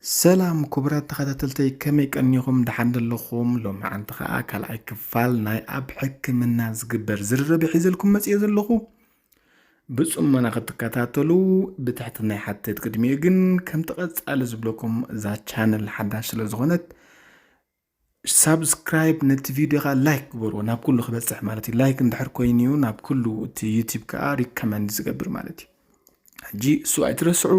ሰላም ክቡራት ተኸታተልተይ፣ ከመይ ቀኒኹም? ደሓን ደለኹም? ሎሚ ዓንቲ ኸኣ ካልኣይ ክፋል ናይ ኣብ ሕክምና ዝግበር ዝርርብ ሒዘልኩም መጽየ ዘለኹ። ብጽሞና ክትከታተሉ ብትሕትናይ ሓትት። ቅድሚኡ ግን ከምቲ ቀጻሊ ዝብለኩም እዛ ቻነል ሓዳሽ ስለ ዝኾነት ሳብስክራይብ፣ ነቲ ቪድዮ ኸኣ ላይክ ግበርዎ፣ ናብ ኩሉ ክበጽሕ ማለት እዩ። ላይክ እንድሕር ኮይኑ እዩ ናብ ኩሉ እቲ ዩቲብ ከኣ ሪከመንድ ዝገብር ማለት እዩ። ሕጂ እሱ ኣይትረስዑ።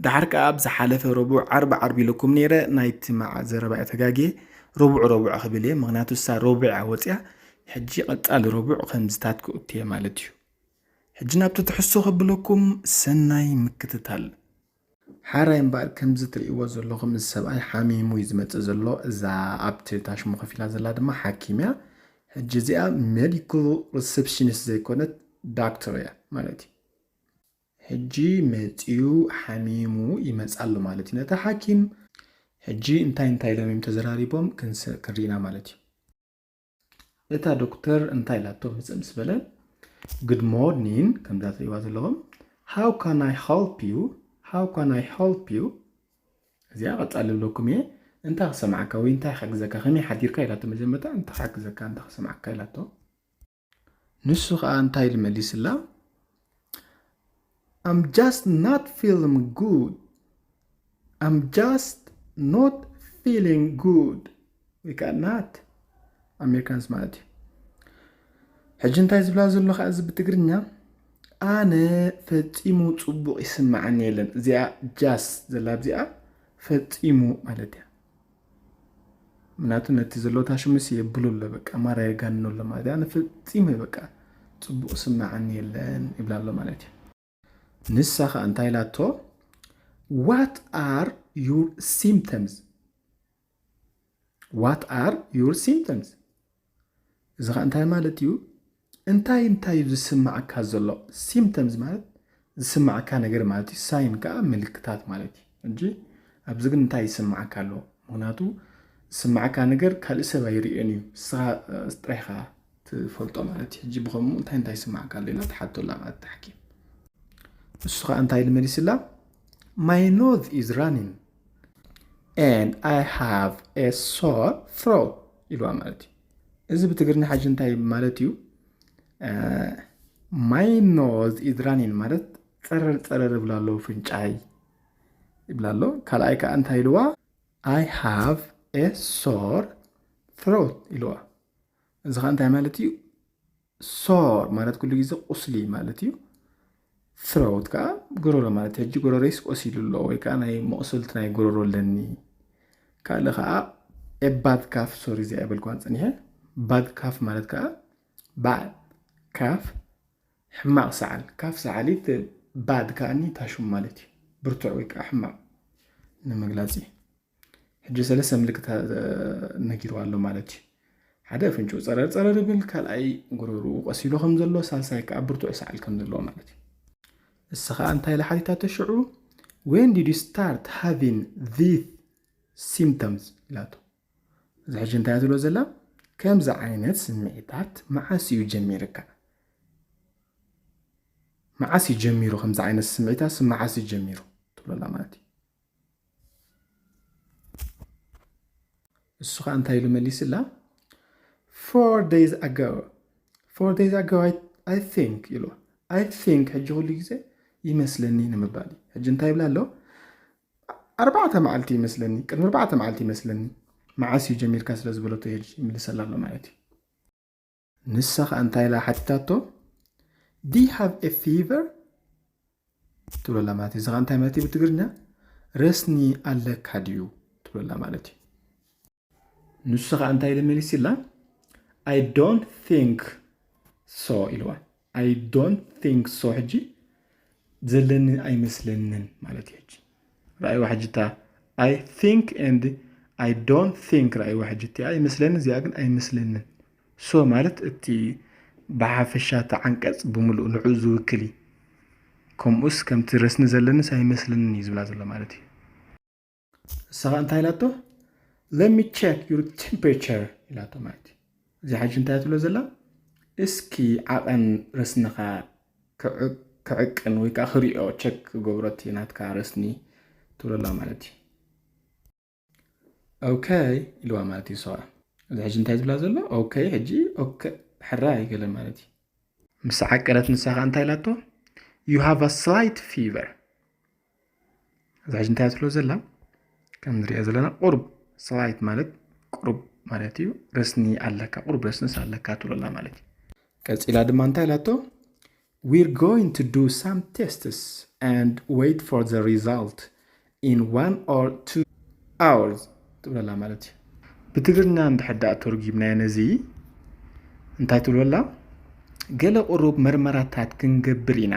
ደሓር ከኣ ኣብ ዝሓለፈ ረቡዕ ዓርቢ ዓርቢ ኢለኩም ነይረ፣ ናይቲ መዓ ዘረባ እየ ተጋግየ። ረቡዕ ረቡዕ ክብል እየ፣ ምኽንያቱ እሳ ረቡዕ እያ ወጽያ። ሕጂ ቀጻሊ ረቡዕ ከምዝታት ክእቱ እየ ማለት እዩ። ሕጂ ናብቲ ትሕዝቶ ከብለኩም፣ ሰናይ ምክትታል። ሓራይ እምበኣር ከምዚ ትርእይዎ ዘለኹም እዚ ሰብኣይ ሓሚሙ እዩ ዝመጽእ ዘሎ። እዛ ኣብቲ ታሽሙ ከፊላ ዘላ ድማ ሓኪም እያ። ሕጂ እዚኣ ሜዲካል ሪሰፕሽኒስት ዘይኮነት ዳክተር እያ ማለት እዩ። ሕጂ መጺኡ ሓሚሙ ይመጽእ ኣሎ ማለት እዩ። ነቲ ሓኪም ሕጂ እንታይ እንታይ ኢሎም እዮም ተዘራሪቦም ክንስ-፣ ክንርኢ ኢና ማለት እዩ። እታ ዶክተር እንታይ ኢላቶ ምጽእ ምስ በለ፣ "Good morning" ከምዛ ትርእይዋ ዘለኹም፣ "How can I help you? How can I help you?" እዚኣ ቀጻሊ ዝብለኩም እየ። እንታይ ክሰምዓካ ወይ እንታይ ክሕግዘካ፣ ከመይ ሓዲርካ ኢላቶ መጀመርታ፣ እንታይ ክሕግዘካ፣ እንታይ ክሰምዓካ ኢላቶ። ንሱ ኸኣ እንታይ ኢሉ መሊስላ? "I'm just not feeling good. I'm just not feeling good." ወይ ከዓ ናት ኣሜሪካንስ ማለት እዩ። ሕጂ እንታይ ዝብላ ዘሎ ከዓ እዚ ብትግርኛ፣ "ኣነ ፈጺሙ ጽቡቕ ይስምዓኒ የለን." እዚኣ ጃስት ዘላ ኣብዚኣ ፈጺሙ ማለት እያ። ምክንያቱ ነቲ ዘሎ ታሽሙስ የብሉ ኣሎ፣ በቃ ማራ የጋንኖ ኣሎ ማለት እዩ። "ኣነ ፈጺሙ በቃ ጽቡቕ ስምዓኒ የለን" ይብላ ኣሎ ማለት እዩ። ንሳ ኸኣ እንታይ ኢላቶ? "What are your symptoms? What are your symptoms?" እዚ ኸኣ እንታይ ማለት እዩ? እንታይ እንታይ እዩ ዝስምዓካ ዘሎ? ሲምፕተምስ ማለት ዝስምዓካ ነገር ማለት እዩ። ሳይን ከኣ ምልክታት ማለት እዩ። ሕጂ ኣብዚ ግን እንታይ ይስምዓካ ኣሎ? ምኽንያቱ ዝስምዓካ ነገር ካልእ ሰብ ኣይርእዮን እዩ። ንስኻ፣ እ፣ ጥራይ ኢኻ ትፈልጦ ማለት እዩ። ሕጂ ብኸምኡ እንታይ እንታይ ይስምዓካ ኣሎ ኢላ ትሓቶ ኣላ ማለት እቲ ሓኪም። ንሱ ኸኣ እንታይ ኢሉ መሊስላ? "My nose is running and I have a sore throat" ኢልዋ ማለት እዩ። እዚ ብትግርኛ ሕጂ እንታይ ማለት እዩ? እ፣ "My nose is running" ማለት ጸረር ጸረር ይብላ ኣሎ ፍንጫይ ይብላ ኣሎ። ካልኣይ ከኣ እንታይ ኢልዋ? "I have a sore throat" ኢልዋ። እዚ ኸኣ እንታይ ማለት እዩ? ሶር ማለት ኩሉ ግዜ ቁስሊ ማለት እዩ። ትሮት ከኣ ጎረሮ ማለት እዩ። ሕጂ ጎረሮይስ ቆሲሉ ኣሎ ወይ ከኣ ናይ መቑሰልቲ ናይ ጎረሮ ኣለኒ። ካልእ ከኣ ኤ ባድ ካፍ፣ ሶሪ እዚኣ ኣይበልኳን ጸኒሐ። ባድ ካፍ ማለት ከኣ ባድ ካፍ ሕማቕ ሰዓል፣ ካፍ ሰዓሊት፣ ባድ ከኣኒ ታሹም ማለት እዩ። ብርቱዕ ወይ ከኣ ሕማቕ ንምግላጽ እዩ። ሕጂ ሰለስተ ምልክት፣ እ፣ ነጊርዋ ኣሎ ማለት እዩ። ሓደ ኣፍንጭኡ ጸረር ጸረር ይብል፣ ካልኣይ ጉሮሮኡ ቆሲሉ ከም ዘሎ፣ ሳልሳይ ከኣ ብርቱዕ ሰዓል ከም ዘለዎ ማለት እዩ። እሳ ከኣ እንታይ ኢላ ሓቲታቶ ሽዑ? "When did you start having these symptoms?" ኢላቶ። እዚ ሕጂ እንታይ እያ ትብሎ ዘላ? "ከምዚ ዓይነት ስምዒታት መዓስ እዩ ጀሚርካ? መዓስ እዩ ጀሚሩ ከምዚ ዓይነት ስምዒታት መዓስ እዩ ጀሚሩ?" ትብሎ ኣላ ማለት እዩ። እሱ ኸኣ እንታይ ኢሉ መሊስላ? "Four days ago, four days ago, I, I think" ኢሉ። "I think" ሕጂ ኩሉ ግዜ "ይመስለኒ" ንምባል እዩ። ሕጂ እንታይ ይብላ ኣሎ? "ኣርባዕተ መዓልቲ ይመስለኒ፣ ቅድሚ ኣርባዕተ መዓልቲ ይመስለኒ" መዓስ እዩ ጀሚርካ ስለ ዝበለቶ ሕጂ ይምልሰላ ኣሎ ማለት እዩ። ንሳ ኸኣ እንታይ ኢላ ሓቲታቶ? "Do you have a fever?" ትብለላ ማለት እዩ። እዚ ኸኣ እንታይ ማለት እዩ ብትግርኛ? "ረስኒ ኣለካ ድዩ?" ትብለላ ማለት እዩ። ንሱ ኸኣ እንታይ ኢሉ መሊስላ? "I don't think so" ኢልዋ። "I don't think so" ሕጂ ዘለኒ ኣይመስለንን ማለት እዩ። ሕጂ ረኣይዋ ሕጂ እታ "I think" and "I don't think" ረኣይዋ ሕጂ እቲኣ ይመስለኒ፣ እዚኣ ግን ኣይመስለንን። "So" ማለት እቲ ብሓፈሻ እቲ ዓንቀጽ ብምሉኡ ንዕኡ ዝውክል እዩ። ከምኡስ ከምቲ ረስኒ ዘለንስ ኣይመስለንን እዩ ዝብላ ዘሎ ማለት እዩ። እሳ ኸኣ እንታይ ኢላቶ? "Let me check your temperature" ኢላቶ ማለት እዩ። እዚ ሕጂ እንታይ ትብሎ ዘላ? "እስኪ ዓቐን ረስንኻ ክዕ-፣ ክዕቅን ወይ ከኣ ክሪኦ፣ ቸክ ክገብሮ እቲ ናትካ ረስኒ" ትብሎ ኣላ ማለት እዩ። okay ኢልዋ ማለት እዩ። ሰዋ እዚ ሕጂ እንታይ ዝብላ ዘሎ? okay ሕጂ okay ሕራይ ገለ ማለት እዩ። ምስ ዓቀለት ንሳ ኸዓ እንታይ ኢላቶ? you have a slight fever። እዚ ሕጂ እንታይ ትብሎ ዘላ? ከም ንሪኦ ዘለና ቁሩብ slight ማለት ቁሩብ ማለት እዩ። ረስኒ ኣለካ፣ ቁሩብ ረስንስ ኣለካ ትብሎ ኣላ ማለት እዩ። ቀጺላ ድማ እንታይ ኢላቶ? we're going to do some tests and wait for the result in one or two hours ትብለላ ማለት እዩ። ብትግርኛ እንድሕር ደኣ ተርጒምናዮ ነዚ እንታይ ትብለላ? ገለ ቁሩብ መርመራታት ክንገብር ኢና።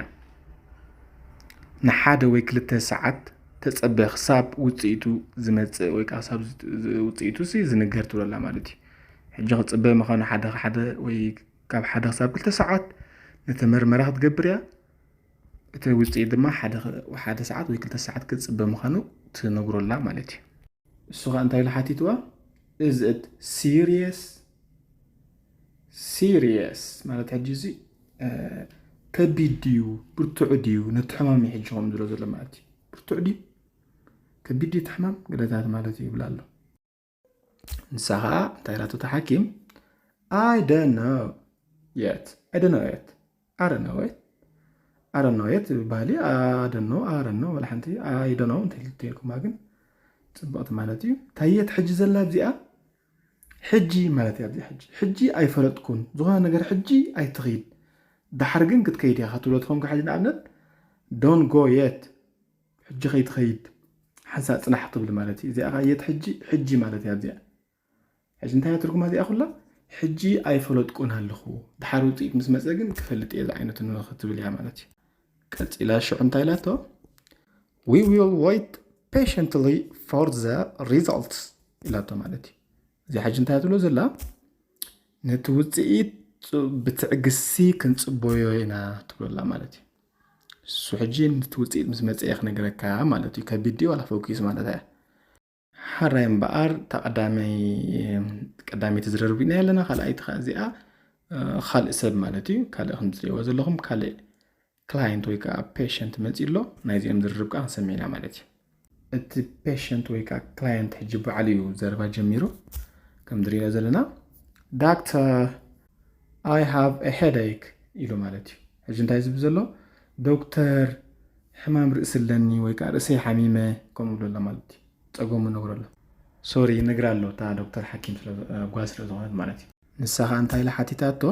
ንሓደ ወይ ክልተ ሰዓት ተጸበ ክሳብ ውጽኢቱ ዝመጽእ ወይ ከዓ ክሳብ ውጽኢቱ ሲ ዝንገር ትብለላ ማለት እዩ። ሕጂ ክጽበ ምዃኑ ሓደ ሓደ ወይ ካብ ሓደ ክሳብ ክልተ ሰዓት ነቲ መርመራ ክትገብር እያ። እቲ ውጽኢት ድማ ሓደ ሰዓት ወይ ክልተ ሰዓት ክትጽበ ምዃኑ ትነግሮላ ማለት እዩ። እሱ ኸዓ እንታይ ኢሉ ሓቲትዋ? is it serious? serious ማለት ሕጂ እዚ ከቢድ ድዩ ብርቱዕ ድዩ? ነቲ ሕማም እዩ ሕጂ ከም ዝብሎ ዘሎ ማለት እዩ። ብርቱዕ ድዩ ከቢድ ድዩ እቲ ሕማም ገለታት ማለት እዩ ይብላ ኣሎ። ንሳ ኸዓ እንታይ ኢላቶ እታ ሓኪም? I don't know yet. I don't know yet. I don't know yet. I don't know yet ባህሊ I don't know፣ I don't know ወላ ሓንቲ I don't know እንተልትልኩማ ግን ጽብቕቲ ማለት እዩ። እንታይ እያ ሕጂ ዘላ ኣብዚኣ? ሕጂ ማለት እያ ኣብዚኣ። ሕጂ ሕጂ ኣይፈለጥኩን። ዝኾነ ነገር ሕጂ ኣይትኺድ። ደሓር ግን ክትከይድ እያ ክትብሎ ትኾንካ ሕጂ ንኣብነት don't go yet፣ ሕጂ ከይትኸይድ ሓንሳእ ጽናሕ ክትብል ማለት እዩ። እዚኣ ኸዓ የት ሕጂ ሕጂ ማለት እያ ኣብዚኣ። ሕጂ እንታይ እያ ትርጉማ እዚኣ ኩላ? ሕጂ ኣይፈለጥኩን ኣለኹ፣ ደሓር ውፅኢት ምስ መፀ ግን ክፈልጥ እየ ዝዓይነቱ ክትብል እያ ማለት እዩ። ቀፂላ ሽዑ እንታይ ኢላቶ? we will wait patiently for the results ኢላቶ ማለት እዩ። እዚኣ ሕጂ እንታይ ትብሎ ዘላ? ነቲ ውፅኢት ብትዕግስቲ ክንፅበዮ ኢና ትብሎ ኣላ ማለት እዩ። እሱ ሕጂ ነቲ ውፅኢት ምስ መፀ እየ ክነግረካ ማለት እዩ። ከቢድ ድዩ ዋላ ፈኩስ ማለት እያ። ሓራይ እምበኣር እታ ቀዳመይቲ ዝረርብ ኢና ኣለና። ካልኣይቲ ከዓ እዚኣ ካልእ ሰብ ማለት እዩ። ካልእ ከም ትሪእዎ ዘለኹም ካልእ ክላይንት ወይ ከዓ ፔሸንት መፂ ኣሎ። ናይዚኦም ዝርርብ ከዓ ክንሰምዕ ኢና ማለት እዩ። እቲ ፔሸንት ወይ ከዓ ክላይንት ሕጂ ባዕሉ እዩ ዘረባ ጀሚሩ። ከም ዝሪኦ ዘለና ዳክተር I have a headache ኢሉ ማለት እዩ። ሕጂ እንታይ ዝብል ዘሎ? ዶክተር ሕማም ርእሲ ኣለኒ ወይ ከዓ ርእሰይ ሓሚመ ከምኡ ብሎ ኣሎ ማለት እዩ። ፀገሙ ነግሮ ኣሎ። ሶሪ ይነግራ ኣሎ እታ ዶክተር ሓኪም ጓል ስለ ዝኾነት ማለት እዩ። ንሳ ከዓ እንታይ ኢላ ሓቲታቶ?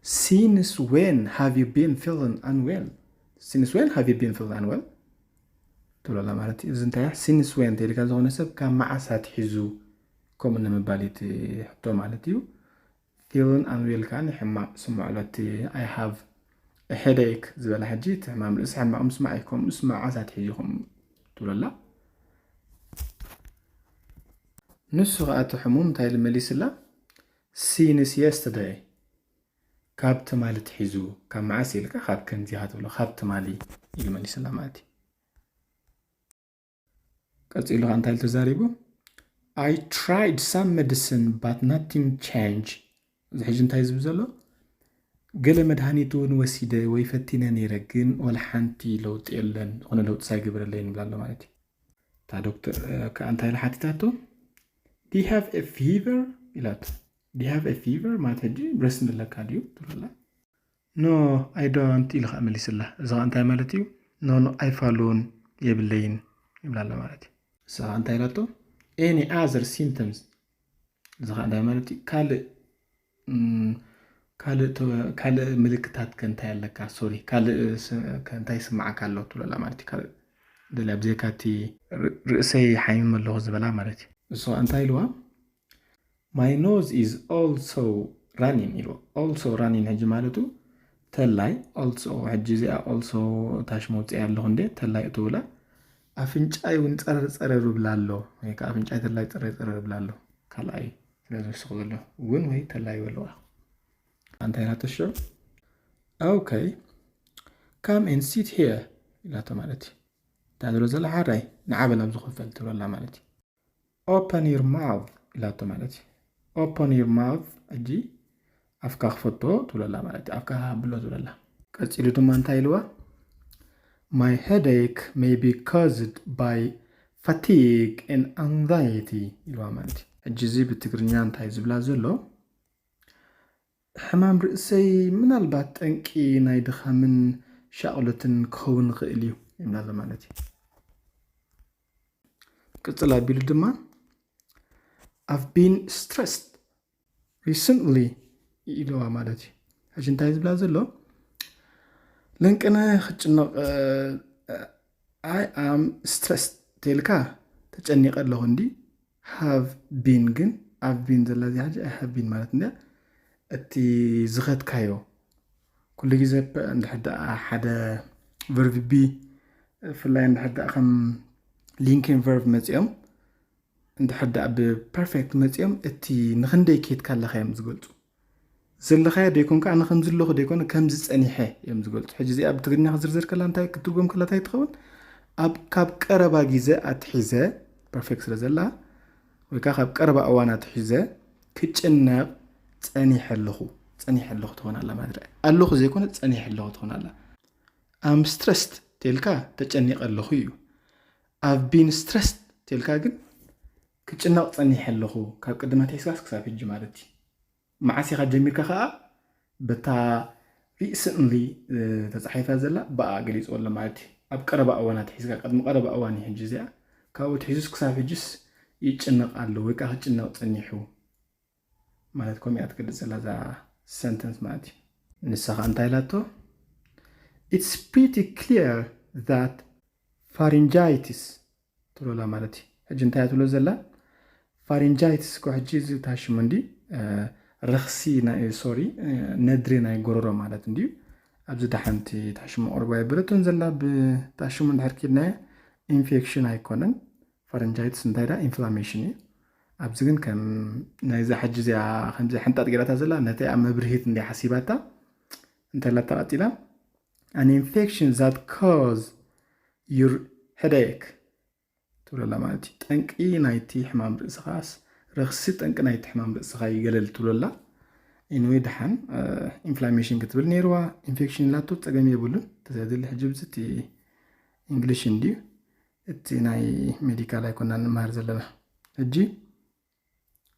since when have you been feeling unwell? since when have you been feeling unwell ትብለላ ማለት እዩ። እዚ እንታይ since when ተይልካ ዝኾነ ሰብ ካብ መዓስ ኣትሒዙ ከምኡ ንምባል እቲ ሕቶ ማለት እዩ። feeling unwell ከዓ ሕማቕ ስምዖ ኣሎ። እቲ I have a headache ዝበላ ሕጂ እቲ ሕማም ርእሲ ሕማቕ ምስማዕ እዩ። ከምኡስ መዓስ ኣትሒዙ ከምኡ ትብለላ። ንሱ ከዓ እቲ ሕሙም እንታይ ኢሉ መሊስላ? since yesterday ካብ ትማሊ ኣትሒዙ። ካብ መዓስ ኢልካ ካብ ከምዚኣ ትብሎ ካብ ትማሊ ኢሉ መሊስላ ማለት እዩ። ቀፂሉ ከዓ እንታይ ኢሉ ተዛሪቡ? I tried some medicine but nothing change። እዚ ሕጂ እንታይ ዝብል ዘሎ? ገለ መድሃኒት እውን ወሲደ ወይ ፈቲነ ነይረ ግን ወላ ሓንቲ ለውጢ የለን፣ ዝኾነ ለውጢ ሳይገበረለይን ይብላ ኣሎ ማለት እዩ። እታ ዶክተር ከዓ እንታይ ኢላ ሓቲታቶ? do you have a fever ኢላቶ። do you have a fever ማለት ሕጂ ብረስኒ ኣለካ ድዩ ትብለላ። no I don't ኢሉ ከዓ መሊስላ። እዚ ከዓ እንታይ ማለት እዩ? no no ኣይፋሉን የብለይን ይብላ ኣሎ ማለት እዩ። እሳ ከዓ እንታይ ኢላቶ? any other symptoms እዚ ከዓ እንታይ ማለት እዩ? ካልእ ካልእ ምልክታት ከ እንታይ ኣለካ? ሶሪ ካልእ እንታይ ስምዓካ ኣሎ ትብለላ ማለት እዩ። ካልእ ደልያ ብዘይካ እቲ ርእሰይ ሓሚመ ኣለኹ ዝበላ ማለት እዩ። እሱ ከዓ እንታይ ኢልዋ? my nose is also running ኢልዋ። also running ሕጂ ማለቱ ተላይ also ሕጂ እዚኣ also ታሽ መውፅኢ ኣለኹ እንደ ተላይ እትብላ ኣፍንጫይ እውን ፀረር ፀረር ይብላ ኣሎ ወይ ከዓ ኣፍንጫይ ተላይ ፀረር ፀረር ይብላ ኣሎ። ካልኣይ ስለ ዝውስኽ ዘሎ እውን ወይ ተላይ ይበልዋ። እንታይ ኢላቶ ሽዑ? okay come and sit here ኢላቶ ማለት እዩ። እንታይ ዝብሎ ዘላ ሓራይ ንዓበል ኣብ ዝኸፈል ትብለላ ማለት እዩ። open your mouth ኢላቶ ማለት እዩ። open your mouth ሕጂ ኣፍካ ክፈቶ ትብለላ ማለት እዩ። ኣፍካ ሃብሎ ትብለላ። ቀፂሉ ድማ እንታይ ኢልዋ? my headache may be caused by fatigue and anxiety ኢልዋ ማለት እዩ። ሕጂ እዚ ብትግርኛ እንታይ ዝብላ ዘሎ? ሕማም ርእሰይ ምናልባት ጠንቂ ናይ ድኻምን ሻቕሎትን ክኸውን ይኽእል እዩ ይብላ ኣሎ ማለት እዩ። ቅጽል ኣቢሉ ድማ I've been stressed recently ኢልዋ ማለት እዩ። ሕጂ እንታይ ዝብላ ዘሎ? ለንቅነ ክጭነቕ I am stressed ተልካ ተጨኒቐ ኣለኹ እንዲ have been ግን I've been ዘላ እዚኣ ሕጂ I have been ማለት እንዲያ እቲ ዝኸድካዮ ኩሉ ግዜ እንድሕር ደኣ ሓደ verb be ብፍላይ እንድሕር ደኣ ከም linking verb መፂኦም እንድሕር ደኣ ብ perfect መፂኦም እቲ ንኽንደይ ከይድካ ኣለኻ እዮም ዝገልፁ። ዘለኻዮ ደይኮንካ ኣነ ከምዚ ኣለኹ ደይኮነ ከምዚ ፀኒሐ እዮም ዝገልፁ። ሕጂ እዚኣ ብትግርኛ ክዝርዝር ከላ እንታይ ክትርጎም ከላ እንታይ ትኸውን? ኣብ ካብ ቀረባ ግዜ ኣትሒዘ perfect ስለ ዘላ ወይ ከዓ ካብ ቀረባ እዋን ኣትሒዘ ክጭነቕ ፀኒሐ ኣለኹ። ፀኒሐ ኣለኹ ትኾን ኣላ ማለት ኣለኹ ዘይኮነ ፀኒሐ ኣለኹ ትኾን ኣላ። I'm stressed ተልካ ተጨኒቐ ኣለኹ እዩ። I've been stressed ተልካ ግን ክጭነቕ ፀኒሐ ኣለኹ ካብ ቅድም ኣትሒዝካስ ክሳብ ሕጂ ማለት እዩ። መዓስ ኢኻ ጀሚርካ ከዓ በታ recently ተፃሒፋ ዘላ ብኣ ገሊፅዎ ኣሎ ማለት እዩ። ኣብ ቀረባ እዋን ኣትሒዝካ ቅድሚ ቀረባ እዋን እዩ ሕጂ እዚኣ ካብኡ ትሒዙስ ክሳብ ሕጅስ ይጭነቕ ኣሎ ወይ ከዓ ክጭነቕ ፀኒሑ ማለት ከምኡ እያ ትገልፅ ዘላ እዛ sentence ማለት እዩ። ንሳ ከዓ እንታይ ኢላቶ? It's pretty clear that pharyngitis ትብሎ ኣላ ማለት እዩ። ሕጂ እንታይ እያ ትብሎ ዘላ? Pharyngitis እኮ ሕጂ እዚ ታሽሙ እንዲ ረኽሲ ናይ sorry ነድሪ ናይ ጎረሮ ማለት እንድዩ። ኣብዚ ደሓንቲ ታሽሙ ቁሩብ ኣይበለቶን ዘላ ብታሽሙ እንድሕር ኪድናዮ infection ኣይኮነን። Pharyngitis እንታይ ዳ inflammation እዩ። ኣብዚ ግን ከም ናይዛ ሕጂ እዚኣ ከምዚ ሕንጣጥ ገይራታ ዘላ ነተይ ኣብ መብርሂት እንዲ ሓሲባታ እንታይ ኢላታ ቀፂላ? An infection that cause your headache ትብለላ ማለት እዩ። ጠንቂ ናይቲ ሕማም ርእስኻስ ረኽሲ ጠንቂ ናይቲ ሕማም ርእስኻ ይገለል ትብለላ። Anyway ደሓን inflammation ክትብል ነይርዋ። Infection ኢላቶ ፀገም የብሉን። ተዘድሊ ሕጂ ብዚ እቲ English እንድዩ እቲ ናይ medical ኣይኮና ንመሃር ዘለና። ሕጂ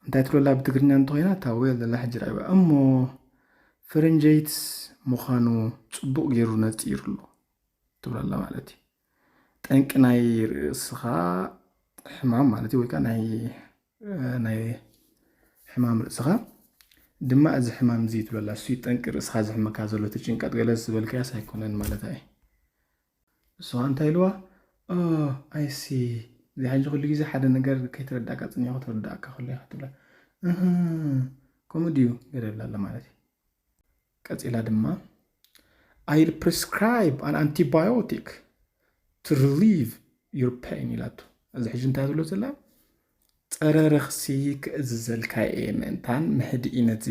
እንታይ ትብለላ ብትግርኛ እንተኾይና እታ ወይ ኣለላ ሕጂ ርኣይዋ እሞ pharyngitis ምዃኑ ፅቡቕ ገይሩ ነፂሩ ኣሎ ትብለላ ማለት እዩ። ጠንቂ ናይ ርእስኻ ሕማም ማለት እዩ ወይ ከዓ ናይ ናይ ሕማም ርእስኻ ድማ እዚ ሕማም እዚ ትብለላ እሱ ጠንቂ ርእስኻ ዝሕመካ ዘሎ እቲ ጭንቀት ገለ ዝበልካያስ ኣይኮነን ማለት እዩ። እሱ እንታይ ኢልዋ? I see እዚ ሕጂ ኩሉ ግዜ ሓደ ነገር ከይተረዳእካ ፅኒሑ ተረዳእካ ከሎ ኢኻ ትብላ። ከምኡ ድዩ ገለ ይብላ ኣሎ ማለት እዩ። ቀፂላ ድማ I'll prescribe an antibiotic to relieve your pain ኢላቶ። እዚ ሕጂ እንታይ ትብሎ ዘላ? ፀረ ረኽሲ ክእዝዘልካ እየ ምእንታን መህድኢ ነዚ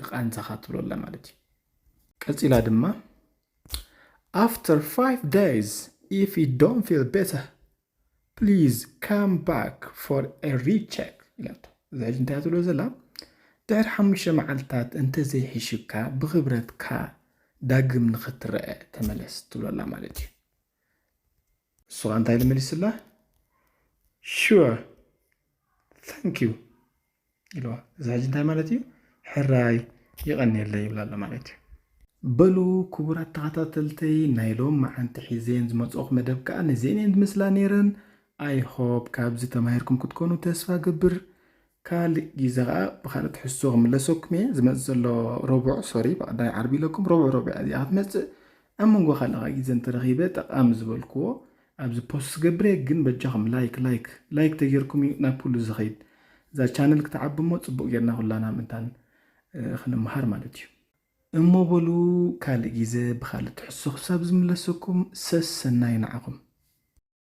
ቃንዛኻ ትብሎ ኣላ ማለት እዩ። ቀፂላ ድማ After five days, if you don't feel better, please come back for a recheck ኢላቶ። እዚ ሕጂ እንታይ ትብሎ ዘላ? ድሕሪ ሓሙሽተ መዓልታት እንተዘይሒሹካ ብኽብረትካ ዳግም ንኽትረአ ተመለስ ትብሎ ኣላ ማለት እዩ። እሱ ከዓ እንታይ ኢሉ መሊሱላ? Sure, thank you ኢልዋ። እዚ ሕጂ እንታይ ማለት እዩ? ሕራይ ይቐንየለይ ይብላ ኣሎ ማለት እዩ። በሉ ክቡራት ተኸታተልተይ ናይ ሎም መዓንቲ ሒዘን ዝመፅኦኹ መደብ ከዓ ነዚአን እየን ዝመስላ ነይረን። I hope ካብዚ ተማሂርኩም ክትኮኑ ተስፋ ገብር። ካልእ ግዜ ከዓ ብካልእ ትሕዝቶ ክምለሰኩም እየ። ዝመፅእ ዘሎ ረቡዕ sorry ብቐዳይ ዓርቢ ኢለኩም ረቡዕ ረቡዕ እያ እዚኣ ክትመፅእ። ኣብ መንጎ ካልእ ከዓ ግዜ እንተረኺበ ጠቓሚ ዝበልክዎ ኣብዚ post ዝገብር እየ። ግን በጃኹም like like like ተጌርኩም እዩ ናብ ኩሉ ዝኸይድ። እዛ channel ክትዓቢ እሞ ፅቡቕ ጌርና ኩላና ምእንታን ክንምሃር ማለት እዩ። እሞ በሉ ካልእ ግዜ ብኻልእ ትሕዝቶ ክሳብ ዝምለሰኩም ሰሰናይ ንዓኹም።